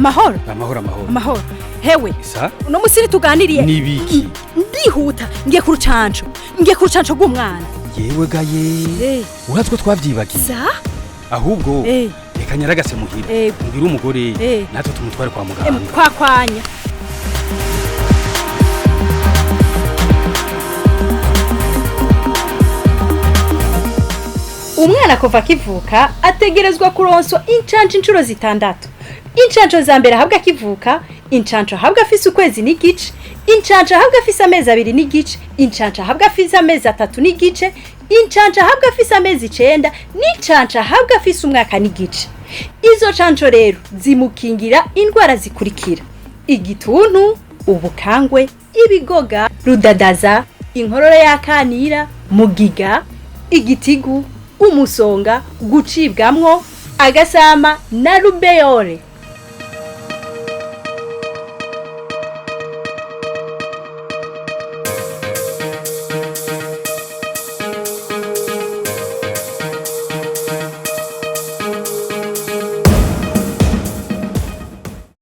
Amahoro. Amahoro, amahoro. Amahoro hewe. Isa. Uno musi tuganiriye. Nibiki? Ndihuta, ngiye ku rucanco, ngiye ku rucanco rw'umwana. Yewe gaye! Uratwo twavyibagiye. Sa. Ahubwo reka nyaragase muhira mbwira umugore natwe tumutware kwa muganga. Kwakwanya. Umwana kuva akivuka ategerezwa kuronswa incanco inshuro zitandatu: incanco za mbere ahabwa akivuka, incanco ahabwa afise ukwezi n'igice, incanco ahabwa afise amezi 2 n'igice, incanco ahabwa afise amezi 3 n'igice, incanco ahabwa afise amezi 9 n'incanco ahabwa afise umwaka n'igice. Izo canco rero zimukingira indwara zikurikira: igituntu, ubukangwe, ibigoga, rudadaza, inkorora y'akanira, mugiga, igitigu, umusonga, gucibwamwo, agasama na rubeyore.